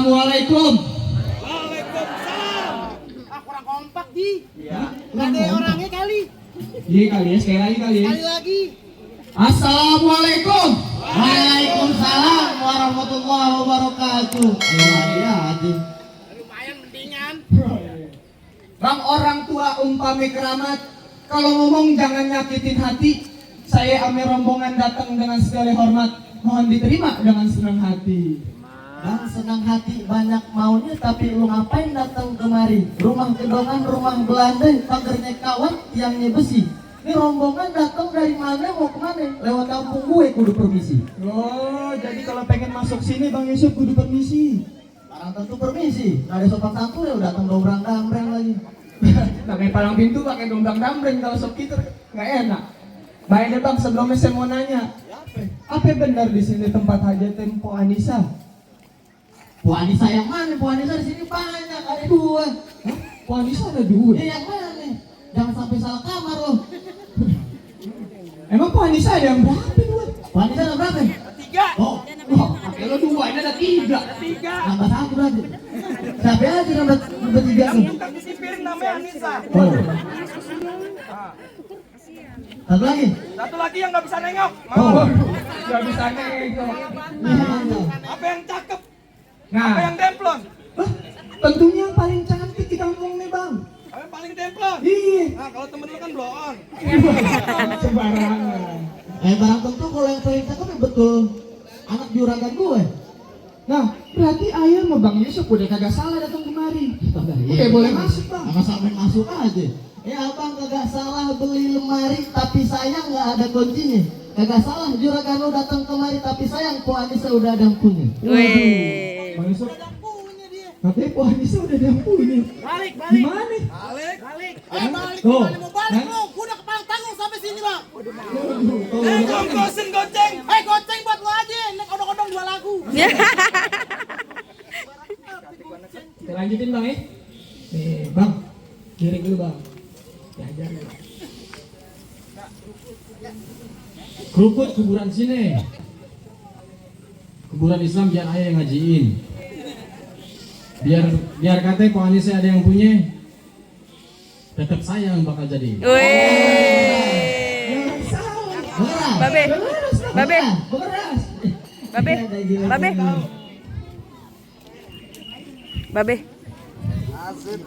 Assalamualaikum. Waalaikumsalam. Kurang kompak di. Iya. Nggak ada orangnya kali. Iya kali ya, sekali lagi kali ya. Sekali lagi. Assalamualaikum. Waalaikumsalam warahmatullahi wabarakatuh. Iya, Adi. Lumayan mendingan. Bang, orang tua umpami keramat, kalau ngomong jangan nyakitin hati. Saya ame rombongan datang dengan segala hormat, mohon diterima dengan senang hati. Bang, senang hati banyak maunya, tapi lu ngapain datang kemari? Rumah gedongan, rumah Belanda, pagernya kawan, tiangnya besi. Ini rombongan datang dari mana, mau kemana? Lewat kampung gue, kudu permisi. Oh, jadi kalau pengen masuk sini Bang Yusuf kudu permisi. Barang tentu permisi, nggak ada sopan santun ya datang dobrang dambreng lagi. Namanya palang pintu pakai dombang dambreng, kalau sok kita nggak enak. Baik deh Bang, sebelumnya saya mau nanya, apa benar di sini tempat hajat Tempo Anissa? Bu Anissa yang mana? Bu Anissa di sini banyak, ada dua. Po Anissa ada dua. Yang mana nih? Jangan sampai salah kamar loh. Emang Po Anissa ada yang berapa dua? Bu Anissa ada berapa? Tiga. Oh, Pakai lo dua, ini ada tiga. Tiga. nambah satu berarti. Siapa aja nambah tiga Yang tuh? bukan isi piring namanya Anissa. Oh. Satu lagi. Satu lagi yang nggak bisa nengok. Oh. Mau. Gak bisa nengok. Apa yang cakep? Apa Nah, yang demplon? tentunya yang paling cantik di kampung nih Bang. Apa yang paling demplon? Iya. Nah, kalau temen lu kan blow on. Sembarangan. Barang tentu kalau yang paling cakep ya betul anak juragan gue. Nah, berarti ayah sama Bang Yusuf udah kagak salah datang kemari. Oke, boleh masuk Bang. Sama sampai masuk aja. Ya abang kagak salah beli lemari, tapi sayang nggak ada kuncinya. Kagak salah juragan lu datang kemari, tapi sayang Po Anissa udah ada yang punya. Waduh. Bang Yusuf, Punya dia. katanya Po Anissa udah ada yang punya. Balik, balik. Gimana? Balik, balik. Balik. Tuh. Gimana mau balik lu? Gua udah kepala tanggung sampai sini, Bang. Tuh. Gonggosin goceng. Goceng buat lu aja. Nek odong-odong 2 lagu. Kita lanjutin Bang ya. Nih Bang, kirim dulu Bang. Diajar nih. Keruput kuburan sini. Kuburan Islam biar ayah yang ngajiin. Biar katanya Po Anissa ada yang punya. Tetap saya yang bakal jadi. Beras. Babe. Babe. Beras. Babe. Babe. Babe.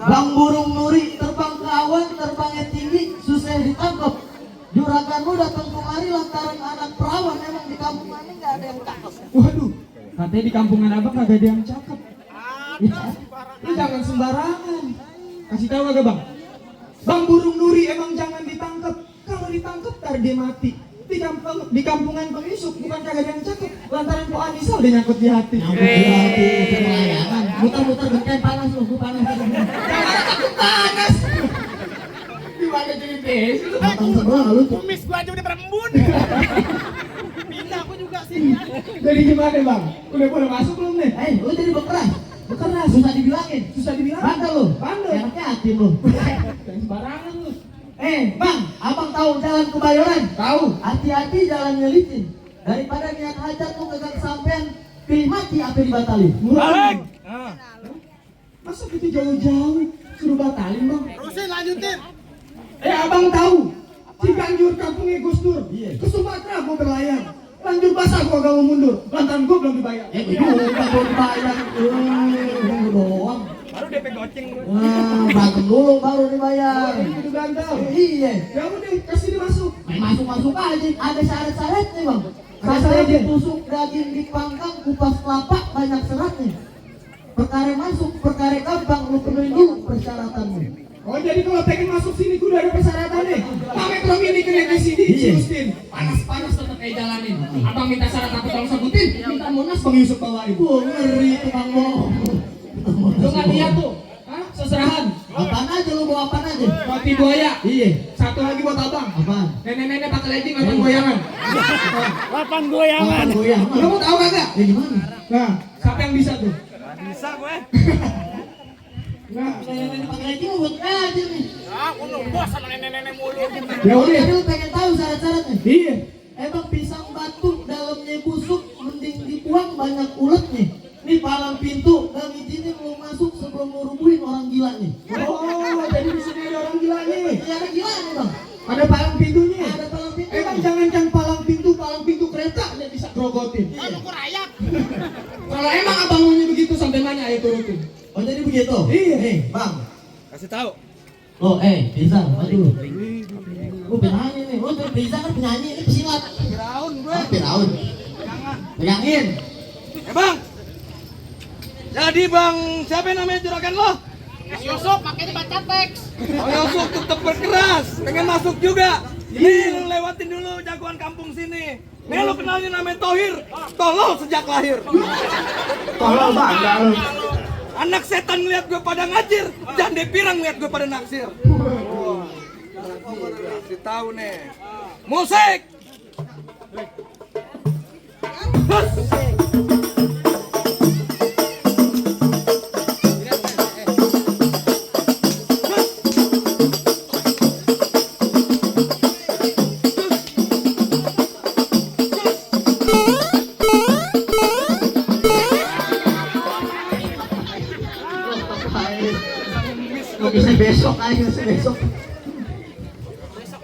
Bang burung nuri terbang ke awan, terbangnya tinggi, susah ditangkap. Juragan lu datang kemari lantaran anak perawan, emang di kampung mana nggak ada yang cakep. Waduh, katanya di kampungan abang kagak ada yang cakep. Lu jangan sembarangan. Kasih tahu kagak Bang? Bang burung nuri emang jangan ditangkap. Kalau ditangkap ntar dia mati. Di kampungan Bang Yusuf bukan kagak ada yang cakep. Lantaran Po Anissa udah nyangkut di hati. Nyangkut di hati, itu pelayanan. Muter-muter genteng panas lu, gua panas. Jangan takut panas. Gimana jadi besi lu? Matang sebelah lu tuh. Kumis gua aja udah berembun. Pindah aku juga sini. Jadi gimana Bang? Udah boleh masuk belum nih? Lu jadi bekeras. Bekeras, susah dibilangin. Susah dibilang. Bandel lu. Bandel. Enaknya hati lu. Jangan sembarangan lu. Bang, abang tahu jalan Kebayoran? Tahu? Hati-hati jalannya licin. Daripada niat hajat lu kagak kesampean, pilih mati apa dibatalin. Balik. Masa gitu jauh-jauh suruh batalin Bang? Terusin lanjutin. Abang tahu Ciganjur kampungnya Gus Dur. Iya. Ke Sumatera gua berlayar. Lanjut basah gua gak mau mundur. Lantaran gua belum dibayar. Udah belum dibayar. Lu doang. Baru DP goceng gua. Berantem dulu baru dibayar. Ini udah ganteng. Iya. Ya udah kasih dia masuk. Masuk aja. Ada syarat-syaratnya bang. Ada Sate syaratnya? ditusuk, daging dipanggang, kupas kelapa, banyak seratnya. Perkara masuk, perkara gampang, lu penuhin dulu persyaratannya. Oh jadi kalau pengen masuk sini kudu ada persyaratannya. Pakai tolong ini kena di sini Justin. Panas-panas tetap kayak jalanin. Abang minta syarat apa tolong sebutin. Minta Monas Bang Yusuf bawain. Ngeri itu bang Mo. Lu nggak lihat tuh? Hah? Seserahan. Apaan aja lu bawa apaan aja? Roti buaya. Iya. Satu lagi buat abang. Apaan? Nenek-nenek pakai legging atau goyangan. Lapan goyangan. Goyang. Kamu tahu kagak? Ya gimana? Nah, siapa yang bisa tuh? Bisa gue. Nah, Nenek-nenek pakai lagi mau buat aja nih. Aku udah bos sama nenek-nenek mulu. ya udah. Jadi lu pengen tahu syarat-syaratnya? Iya. Emang pisang batu dalamnya busuk, mending dibuang banyak uletnya. Nih palang pintu dan izinin lu masuk sebelum lu rubuhin orang gila nih. Oh, jadi di sini ada orang gila nih. Iya ada gila nih bang. Ada palang pintunya. Ada palang pintu. Emang jangankan palang pintu kereta nih bisa grogotin. Aduh kurayak. Kalau emang abang maunya begitu sampai mana ayo turutin. Oh jadi begitu? Iya. Nih bang. Kasih tahu. Oh bisa, maju. Lu penyanyi nih, lu tuh bisa kan penyanyi ini pesilat. Firaun gue. Oh, Firaun. Jangan. Pegangin. Bang. Jadi bang, siapa yang namanya juragan lo? Yusuf, makanya baca teks. Oh Yusuf tetap berkeras, pengen masuk juga. Nih lu lewatin dulu jagoan kampung sini. Nih lu kenalnya namanya Tohir, tolol sejak lahir. Tolol bangga lu. Anak setan ngeliat gue pada ngajir, jande pirang ngeliat gue pada naksir. Kasih tahu nih. Musik. Bisa besok aja besok.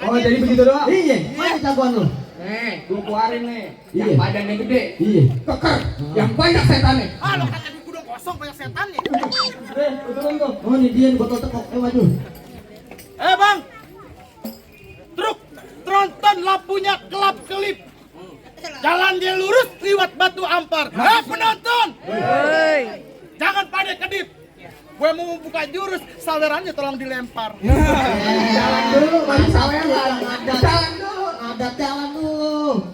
Oh, jadi begitu doang. Iya, mana jagoan lu? Nih, gua keluarin nih. Yang Iya. badannya gede, Iya. keker, yang banyak setannya. Ah lo kata buku udah kosong banyak setannya. Betulan tuh. Oh ini dia nih botol tekok, maju. Bang, truk tronton lampunya kelap kelip. Jalan dia lurus liwat batu ampar. Penonton, Woi. jangan pada kedip. Gue mau buka jurus, saudaranya tolong dilempar. Jalan dulu, mari sawean. Jalan dulu, adat jalan dulu.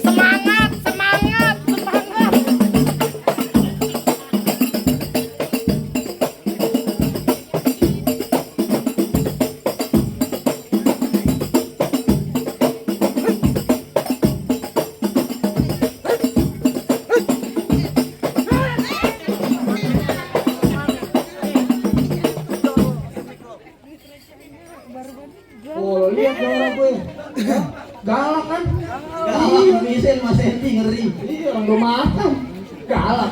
Semangat, semangat, semangat. Oh, lihat dong orang gue. Hah? Galak kan? Galak misil Mas Endi ngeri. Iya, orang belum matang. Galak.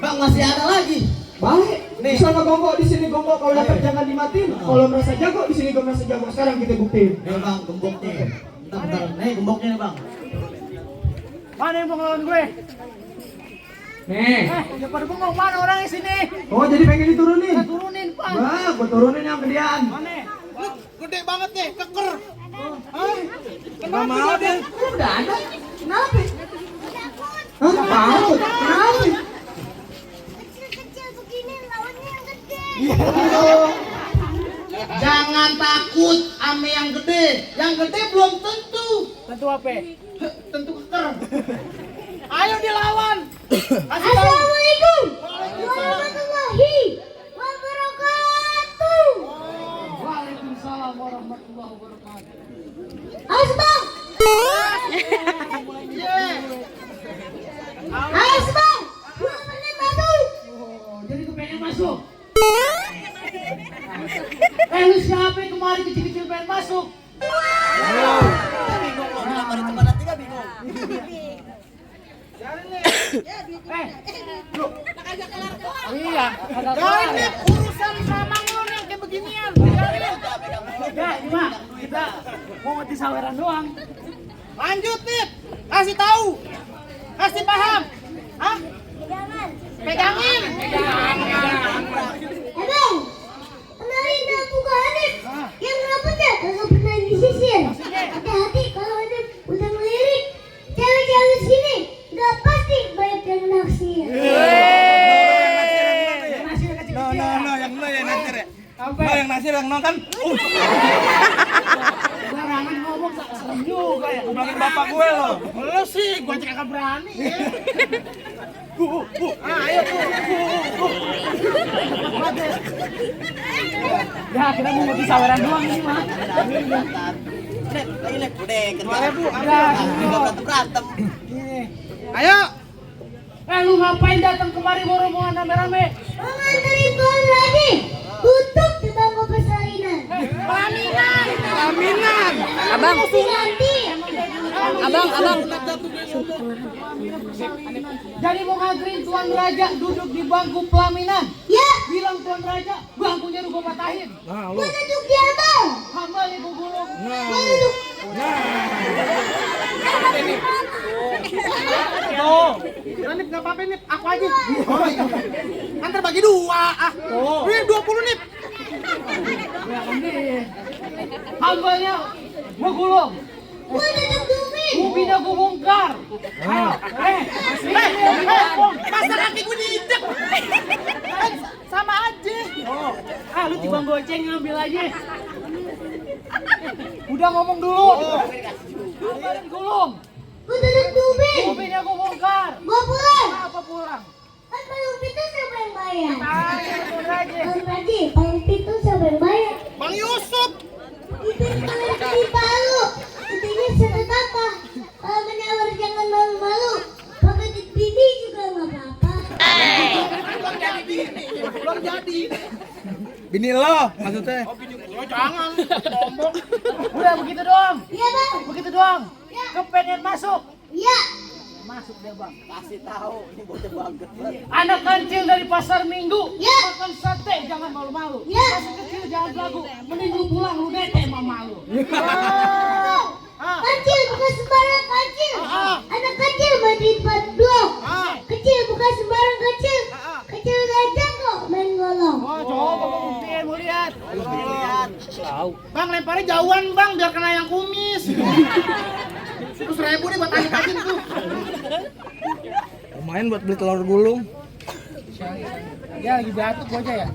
Bang masih ada lagi. Baik. Nih. Di sana gonggok, di sini gonggok. Kalau dapat jangan dimatiin. Kalau merasa jago, di sini gue merasa jago. Sekarang kita buktiin. Nih bang, gemboknya. Bentar. Nih gemboknya nih bang. Mana yang mau ngelawan gue? Nih. Daripada bengong, mana orangnya sini? Oh, jadi pengen diturunin? Turunin, Pak. Wah, gue turunin yang gedean. Mana? Lu gede banget nih, keker. Hah? Kenapa mau dia? Udah ada. Kenapa? Hah? Takut? Kenapa? Kecil-kecil begini lawannya yang gede. Jangan takut ame yang gede. Yang gede belum tentu. Tentu apa? Tentu keker. Ayo dilawan. Kasih tahu. Assalamualaikum Waalaikumsalam. warahmatullahi wabarakatuh. Waalaikumsalam warahmatullahi wabarakatuh. Asbang, Asbang, 2 menit masuk. Jadi kepengen masuk. Lu siapa yang kemarin kecil-kecil pengen masuk? Iya. Kau ini urusan sama lu yang kayak beginian. Biarin. Ya, gimana? Kita mau ngerti saweran doang. Lanjut nih. Kasih tahu. Kasih paham. Hah? Jangan. Pegangin. Abang, kenalin aku ke Hanif. Yang rambutnya kagak pernah disisir. Hati-hati kalau Hanif udah ngelirik. Cewek-cewek sini udah pasti banyak yang naksir. No, yang no yang nasir ya. No yang nasir yang no kan. Barangan ngomong serem juga ya. Gue bilangin bapak gue loh. Lo sih, gue aja kagak berani. Ayo tuh. Ya, kita mau ngerti saweran doang ini mah. Ayo. Lu ngapain datang kemari rombongan rame-rame? Mau nganterin pohon lagi. Tutup di bangku persalinan. Pelaminan. Abang, Mesti ganti. Abang. Jadi mau ngajarin Tuan Raja duduk di bangku pelaminan. Ya, Bilang Tuan Raja, bangkunya lu gua patahin. Nah, gua duduk di abang. Hambal ibu gulung. Gua duduk. Nip nggak apa-apa Nip, aku aja. Antar bagi dua. Ini 20 Nip. Hambalnya gua gulung. Gua duduk dulu. Ubinnya gua bongkar. Ayo, masa kaki gua diinjek. Sama aja. Lu timbang goceng ngambil aja. Udah ngomong dulu. Hambalnya gulung. Gua duduk dulu. Ubinnya gua bongkar. Gua pulang. Apa pulang? Kan paling pintu siapa yang bayar? Ayo, aja. Bang Raji, paling pintu siapa yang bayar? Bang Yusuf. Itu kalau di Palu. Intinya satu kata. Kalau menawar jangan malu-malu. Pakai di bini juga nggak apa-apa. Belum jadi. Bini lo maksudnya. Jangan. Udah begitu doang. Iya bang. Begitu doang. Ya. Kepengen masuk. Iya. Masuk deh bang. Kasih tahu ini bocah banget. Anak kancil dari pasar Minggu. Ya. Makan sate jangan malu-malu. Ya. Masih kecil jangan belagu. Mending lu pulang lu nete mama lu. Kecil bukan sembarang kecil. Anak kecil berarti 42. Kecil bukan sembarang kecil. Kecil aja kok main golong. Coba mau buktiin, mau lihat. Bang lemparnya jauhan bang biar kena yang kumis. 100.000 nih buat anjing tuh. Lumayan buat beli telur gulung. Ya lagi batuk gua aja ya.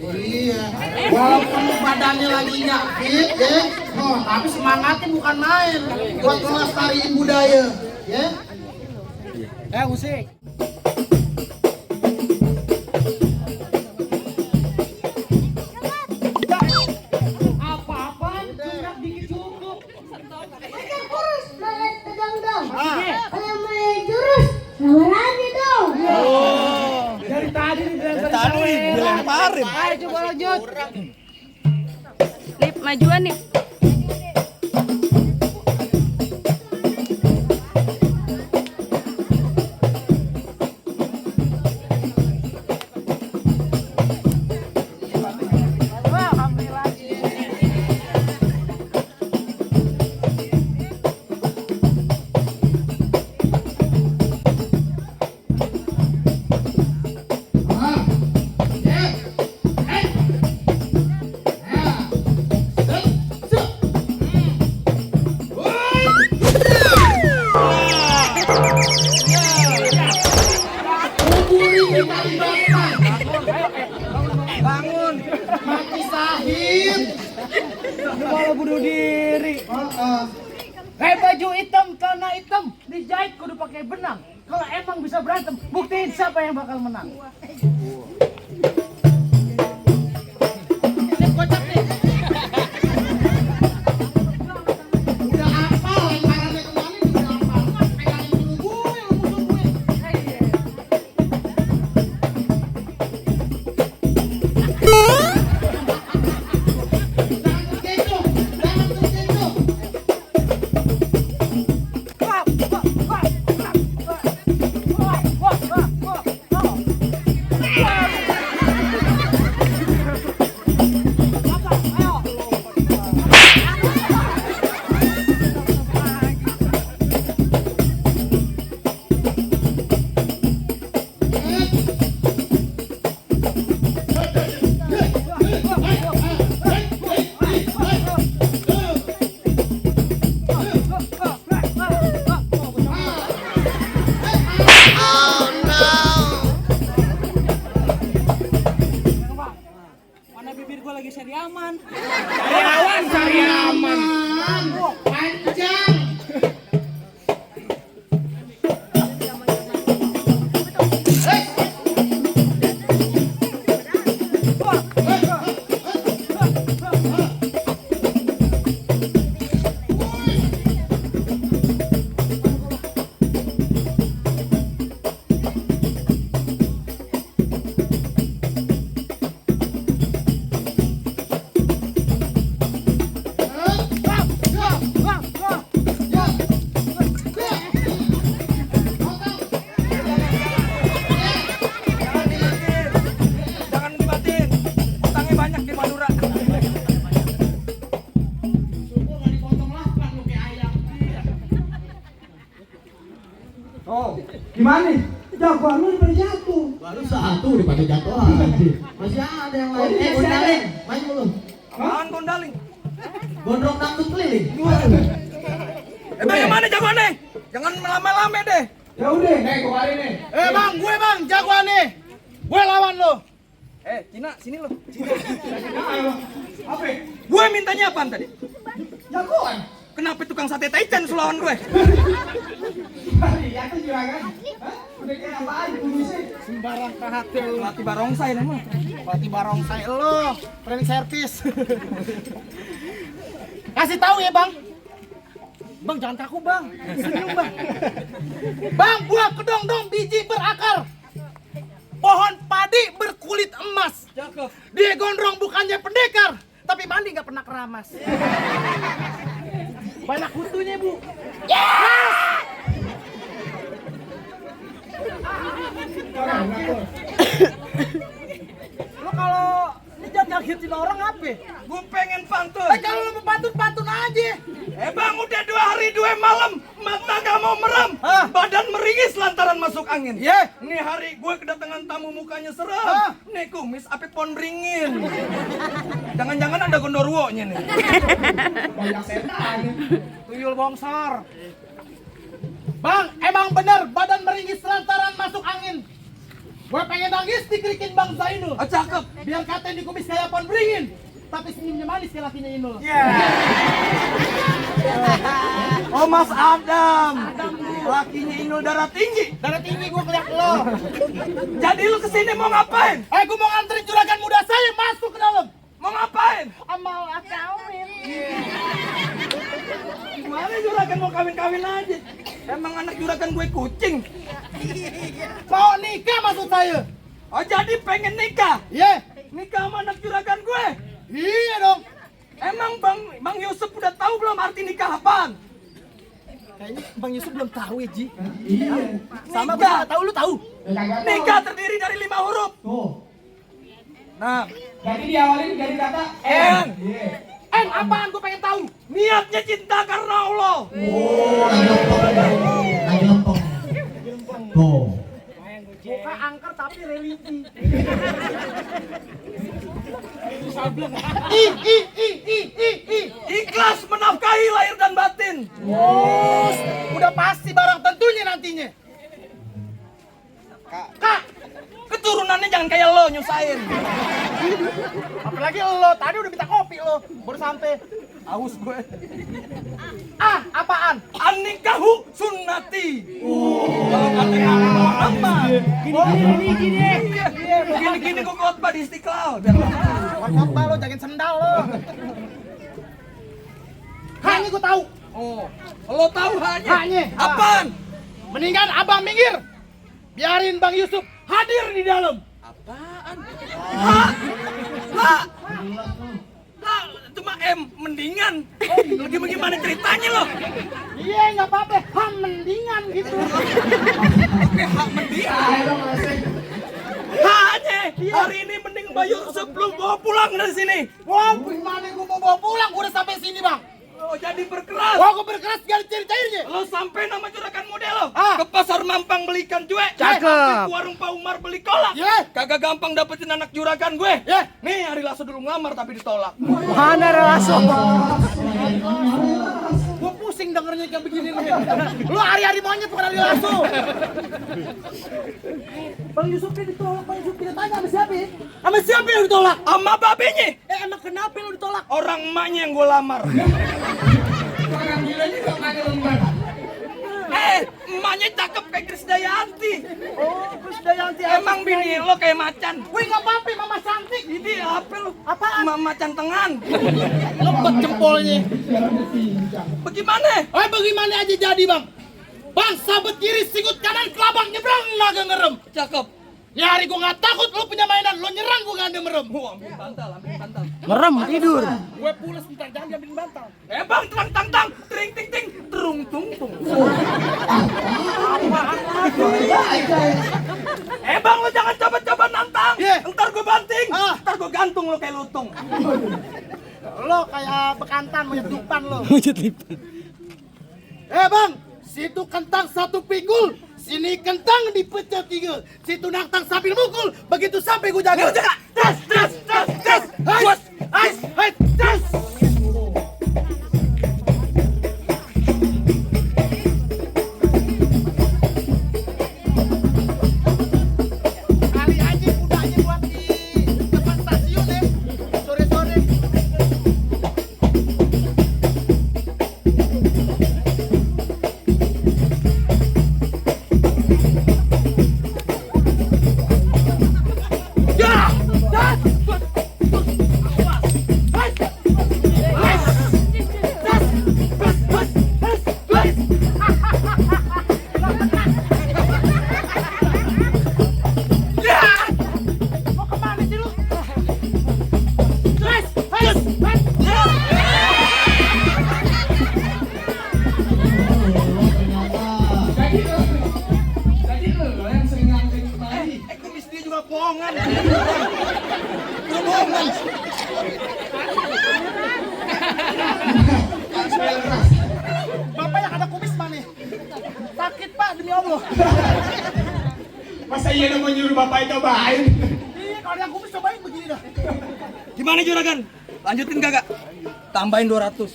Iya, walaupun badannya lagi nggak fit, tapi semangatnya bukan main buat melestariin budaya, ya. Usik. Apa-apaan? Gerak dikit cukup. Masa kurus malah tegang dong. Kalau main jurus, lawarannya dong. Dari tadi nih Dilemparin. Ayo coba lanjut. Nip, majuan Nip. Bangun. Mati sahid. Malah bunuh diri. Baju hitam, celana hitam, dijahit kudu pakai benang. Kalau emang bisa berantem, buktiin siapa yang bakal menang. Udah apa lemparannya kemana udah apa? Pegangin dulu gue, musuh gue. Jangan terkecoh, jangan terkecoh. Mana bibir gua lagi seri aman. Cari aman. Panjang. Oh, gimana? Jagoan lu daripada jatuh. Baru satu daripada jatuh aja. Masih ada yang lain. Gondaling, main dulu. Apaan gondaling? Gondrong dangdut keliling. Bang yang mana jagoannya? Jangan melame-lame deh. Ya udah, kemarin nih. Bang, gue bang, jagoan nih. Gue lawan lo. Cina, sini lo. Apa? Gue mintanya apaan tadi? Jagoan. Kenapa tukang sate Taichan lawan gue? Ya tuh juragan. Hah? Udah kayak apaan kumisnya? Sembarang KHT lo. Latih barongsai nama. Pati barongsai lo. Training service. Kasih tahu ya bang. Bang jangan kaku bang. Senyum bang. Bang buah kedong-dong biji berakar. Pohon padi berkulit emas. Cakep. Dia gondrong bukannya pendekar, tapi mandi nggak pernah keramas. Banyak kutunya bu. Lo kalau ini jangan ngagetin orang apa? Gue pengen pantun. Kalau lo mau pantun aja. Bang udah 2 hari 2 malam mata gak mau merem, Hah? badan meringis lantaran masuk angin. Ye. Nih hari gue kedatangan tamu mukanya serem. Hah? Nih kumis api pohon beringin. Jangan-jangan ada gondorwonya nih. Banyak setan. Tuyul bongsor. Bang, emang bener badan meringis lantaran masuk angin. Gue pengen nangis dikrikin Bang Zainul. Oh, cakep. Biar katanya di kumis kayak pohon beringin. Tapi senyumnya manis kayak lakinya Inul. Oh Mas Adam. Lakinya Inul darah tinggi. Darah tinggi gue ngeliat lo. Jadi lu kesini mau ngapain? Gue mau nganterin juragan muda saya masuk ke dalam. Mau ngapain? Amal akawin. Gimana juragan mau kawin-kawin aja? Emang anak juragan gue kucing. Mau nikah maksud saya. Oh jadi pengen nikah? Iya. Nikah sama anak juragan gue? Iya dong. Emang Bang Yusuf udah tahu belum arti nikah apaan? Kayaknya Bang Yusuf belum tahu ya Ji. Iya. Sama gue Nikah. nggak tahu, lu tahu? Nikah terdiri dari 5 huruf. Tuh. Nah, Jadi diawalin dari kata N. Iya. Apaan gue pengen tahu? Niatnya cinta karena Allah. Lagi lempeng. Tuh. Muka angker tapi religi. Ikhlas menafkahi lahir dan batin. Udah pasti barang tentunya nantinya. Kak, Keturunannya jangan kayak lo nyusahin. apalagi lo tadi udah minta kopi lo, baru sampai. Haus gue. Apaan? An-nikahu sunnati. Kalau kata Nabi Muhammad. Gini gue khotbah di Istiqlal. Biar lo tahu. Khotbah lo, jagain sendal lo. Hanya gue tahu. Oh, lo tahu hanya. Hanya. Apaan? Mendingan abang minggir. Biarin Bang Yusuf hadir di dalam. Apaan? Ha, cuma mendingan. Lagi bagaimana ceritanya lo? Iya nggak apa-apa, mendingan gitu. Oke, hak mendingan. Hanya hari ini mending Bayu sebelum bawa pulang dari sini. Wah, gimana gue mau bawa pulang? Gue udah sampai sini bang. Oh, jadi berkeras. Wah, gue berkeras gak ada cair-cairnya. Lo sampai nama juragan muda lo Ah. ke pasar Mampang beli ikan cuek. Cakep. Sampai ke warung Pak Umar beli kolak. Iya. Kagak gampang dapetin anak juragan gue. Iya. Nih hari Lasso dulu ngelamar tapi ditolak. Mana Raso? Gue pusing dengernya kayak begini nih. Lu hari-hari monyet bukan hari Raso. Bang Yusufnya ditolak, Bang Yusuf kita tanya sama siapa ya? Sama siapa yang ditolak? Sama babenya. Emang kenapa lu ditolak? Orang emaknya yang gue lamar. Orang gila juga ada lembar. Emaknya cakep kayak Krisdayanti. Oh, Gus Dayanti. Emang bini lo kayak macan. Wih, nggak apa-apa, Mama cantik. Ini apa lo? Apaan? Macan tengan. Ngebet jempolnya. Bagaimana? Bagaimana aja jadi bang? Bang, sabet kiri, sikut kanan, kelabang, nyebrang, naga ngerem. Cakep. Ya hari gua nggak takut lu punya mainan, lu nyerang gua nggak ada merem. Ambil bantal, ambil bantal. Merem tidur. Gue pulas bentar, jangan diambilin bantal. Bang, terang tang tang, tring ting ting, terung tung tung. Bang, lo jangan coba-coba nantang. Iya. Ntar gue banting, Ah. ntar gue gantung lo kayak lutung. Lo kayak bekantan monyet dupan lo. Bang, situ kentang satu pikul, Sini kentang dipecah 3, situ naktang sambil mukul, begitu sampai gue jaga. Das, das, das, das, hais, hais, das. Kali aja kudanya buat di depan stasiun deh, sore-sore. Jadi lo yang sering ngangkain kemari. Kumis dia juga bohongan. Bohongan. Bapak yang ada kumis mana? Sakit Pak demi Allah. Masa iya mau nyuruh bapak cobain? Iya kalau yang kumis cobain begini dah. Gimana juragan? Lanjutin kagak? Tambahin 200.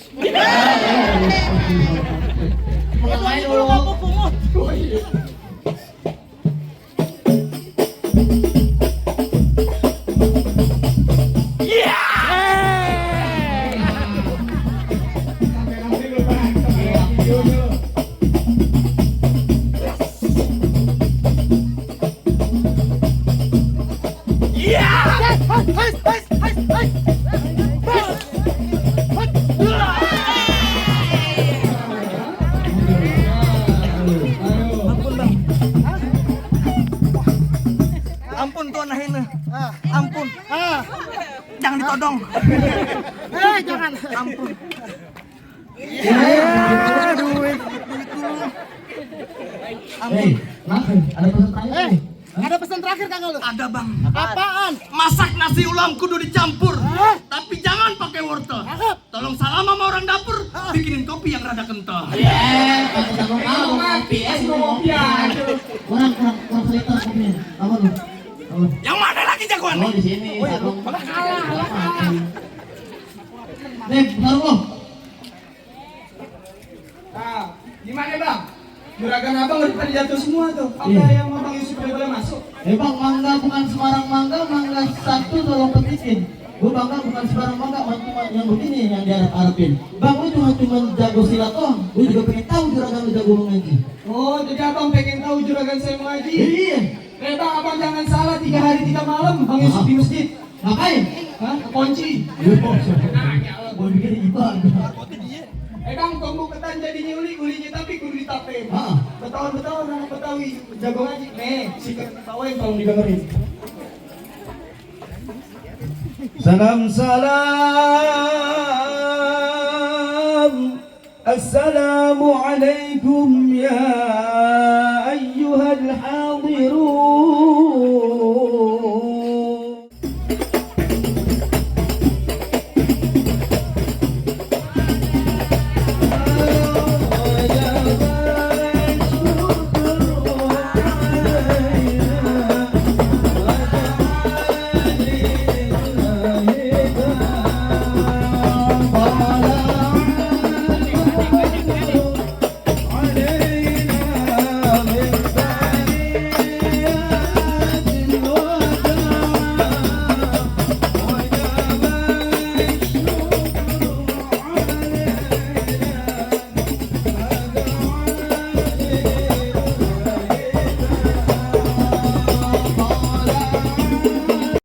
Mengenai Dulu dulu. kamu pungut. Nanti lo bang, video dulu. Ampun tuan Nahina. Ampun. Jangan ditodong. Jangan. Ampun. Hei, kenapa? Ada pesan tanya nih. Ada pesan terakhir kagak lu? Ada bang. Apaan? Masak nasi ulam kudu dicampur. Tapi jangan pakai wortel. Cakep. Tolong salam sama orang dapur. Bikinin kopi yang rada kental. Kamu tanggung kamu kopi, es Kopi aja. kurang seliter kopinya. Apa lu? Apa? Yang mana lagi jagoan Oh nih? di sini. Sabung. Nih, bentar lo. Nah, gimana bang? Juragan abang udah pada jatuh semua tuh. Apa Iya. yang abang Yusuf udah boleh masuk? Bang, mangga bukan sembarang mangga, mangga satu tolong petikin. Gue bangga bukan sembarang mangga, cuma yang begini yang diharap-harapin. Bang, gue cuma jago silat doang. Gue juga pengen tahu juragan lu jago mengaji. Oh, jadi abang pengen tahu juragan saya mengaji? Iya. Bang, abang jangan salah 3 hari 3 malam Bang Yusuf di masjid. Ngapain? Hah? Kunci. Gue pikir ibadah. Bang, tunggu ketan jadi nyuli, ulinya tapi kudu ditape. Ah. Betawi orang Betawi jago ngaji. Nih, si ketawain tolong didengerin. Salam salam Assalamualaikum ya